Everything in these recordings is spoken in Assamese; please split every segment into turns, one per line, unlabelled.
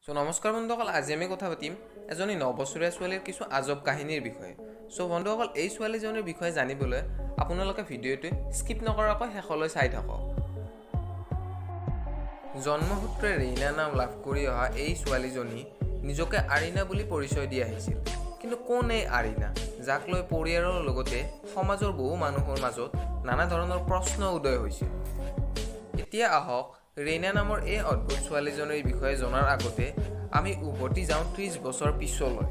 চ' নমস্কাৰ বন্ধুসকল, আজি আমি কথা পাতিম এজনী 9 বছৰীয়া ছোৱালীৰ কিছু আজব কাহিনীৰ বিষয়ে। চ' বন্ধুসকল, এই ছোৱালীজনীৰ বিষয়ে জানিবলৈ আপোনালোকে ভিডিঅ'টো স্কিপ নকৰাকৈ শেষলৈ চাই থাকক। জন্মসূত্ৰে ৰেইনা নাম লাভ কৰি অহা এই ছোৱালীজনী নিজকে আৰিনা বুলি পৰিচয় দি আহিছিল। কিন্তু কোন এই আৰিনা, যাক লৈ পৰিয়ালৰ লগতে সমাজৰ বহু মানুহৰ মাজত নানা ধৰণৰ প্ৰশ্ন উদয় হৈছিল? এতিয়া আহক, ৰেইনা নামৰ এই অদ্ভুত ছোৱালীজনীৰ বিষয়ে জনাৰ আগতে আমি উভতি যাওঁ 30 বছৰ পিছলৈ।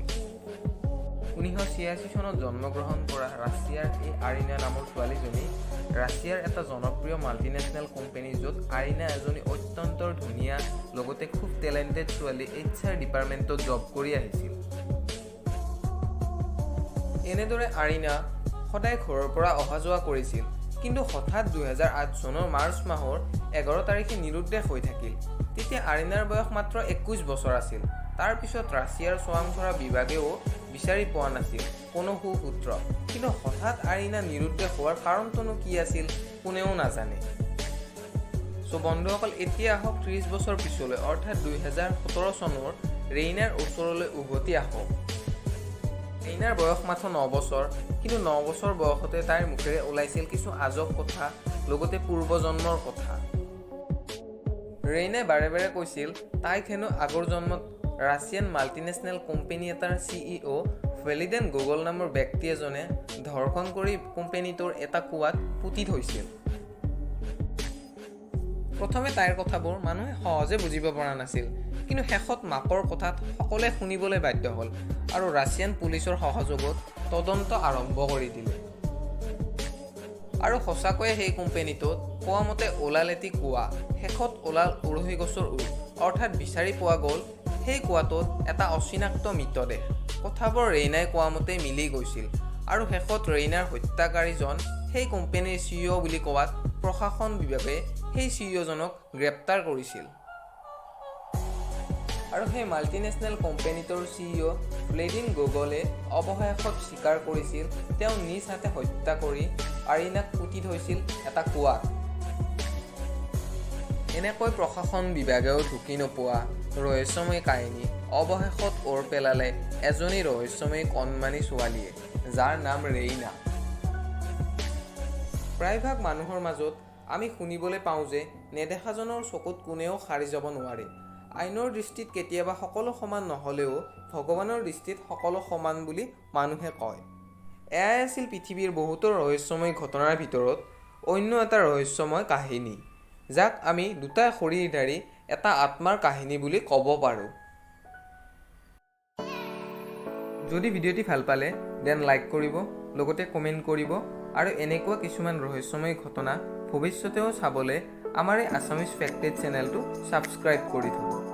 1986 চনত জন্মগ্ৰহণ কৰা ৰাছিয়াৰ এই আৰিনা নামৰ ছোৱালীজনী ৰাছিয়াৰ এটা জনপ্ৰিয় মাল্টিনেশ্যনেল কোম্পানী, য'ত আৰিনা এজনী অত্যন্ত ধুনীয়া, লগতে খুব টেলেণ্টেড ছোৱালী, এইচ আৰ ডিপাৰ্টমেণ্টত জব কৰি আহিছিল। এনেদৰে আৰিনা সদায় ঘৰৰ পৰা অহা যোৱা কৰিছিল। কিন্তু হঠাৎ 2008 চনৰ মাৰ্চ মাহৰ 11 তাৰিখে নিৰুদ্দেশ হৈ থাকিল। তেতিয়া আৰিনাৰ বয়স মাত্ৰ 21 বছৰ আছিল। তাৰপিছত ৰাছিয়াৰ চোৰাংচোৱা বিভাগেও বিচাৰি পোৱা নাছিল কোনো সুসূত্ৰ। কিন্তু হঠাৎ আৰিনা নিৰুদ্দেশ হোৱাৰ কাৰণটোনো কি আছিল, কোনেও নাজানে। চ' বন্ধুসকল, এতিয়া আহক 30 বছৰ পিছলৈ, অৰ্থাৎ 2017 চনৰ ৰেইনাৰ ওচৰলৈ উভতি আহক। ৰেইনাৰ বয়স মাথো 9 বছৰ। কিন্তু 9 বছৰ বয়সতে তাইৰ মুখেৰে ওলাইছিল কিছু আজব কথা, লগতে পূৰ্বজন্মৰ কথা। ৰেইনাই বাৰে বাৰে কৈছিল, তাইক হেনো আগৰ জন্মত ৰাছিয়ান মাল্টিনেশ্যনেল কোম্পানী এটাৰ চিইঅ' ভেলিডেন গুগল নামৰ ব্যক্তি এজনে ধৰ্ষণ কৰি কোম্পানীটোৰ এটা কুঁৱাত পুতি থৈছিল। প্ৰথমে তাইৰ কথাবোৰ মানুহে সহজে বুজিব পৰা নাছিল। কিন্তু শেষত মাকৰ কথাত সকলোৱে শুনিবলৈ বাধ্য হ'ল আৰু ৰাছিয়ান পুলিচৰ সহযোগত তদন্ত আৰম্ভ কৰি দিলে। আৰু সঁচাকৈয়ে সেই কোম্পানীটোত কোৱা মতে ওলাল এটি কুঁৱা। শেষত ওলাল উৰহি গছৰ ওৰ, অৰ্থাৎ বিচাৰি পোৱা গ'ল সেই কুঁৱাটোত এটা অচিনাক্ত মৃতদেহ। কথাবোৰ ৰেইনাই কোৱা মতে মিলি গৈছিল আৰু শেষত ৰেইনাৰ হত্যাকাৰীজন সেই কোম্পানীৰ চিইঅ' বুলি কোৱাত প্ৰশাসন বিভাগে সেই চিইঅ'জনক গ্ৰেপ্তাৰ কৰিছিল। আৰু সেই মাল্টিনেশ্যনেল কোম্পানীটোৰ চিইঅ' ভ্লেডিন গুগলে অৱশেষত স্বীকাৰ কৰিছিল, তেওঁ নিজ হাতে হত্যা কৰি আৰিনাক পুতি থৈছিল এটা কুঁৱাত। এনেকৈ প্ৰশাসন বিভাগেও ঢুকি নোপোৱা ৰহস্যময় কাহিনী অৱশেষত ওৰ পেলালে এজনী ৰহস্যময়ী কণমানি ছোৱালীয়ে, যাৰ নাম ৰেইনা। প্ৰায়ভাগ মানুহৰ মাজত আমি শুনিবলৈ পাওঁ যে নেদেখাজনৰ চকুত কোনেও সাৰি যাব নোৱাৰে। আইনৰ দৃষ্টিত কেতিয়াবা সকলো সমান নহ'লেও ভগৱানৰ দৃষ্টিত সকলো সমান বুলি মানুহে কয়। এয়াই আছিল পৃথিৱীৰ বহুতো ৰহস্যময় ঘটনাৰ ভিতৰত অন্য এটা ৰহস্যময় কাহিনী, যাক আমি দুটা শৰীৰধাৰী এটা আত্মাৰ কাহিনী বুলি ক'ব পাৰোঁ। যদি ভিডিঅ'টি ভাল পালে, then like কৰিব, লগতে কমেণ্ট কৰিব আৰু এনেকুৱা কিছুমান ৰহস্যময় ঘটনা ভৱিষ্যতেও চাবলৈ আমাৰ এই আছামিজ ফেক্টেড চেনেলটো ছাবস্ক্ৰাইব কৰি থ'ব।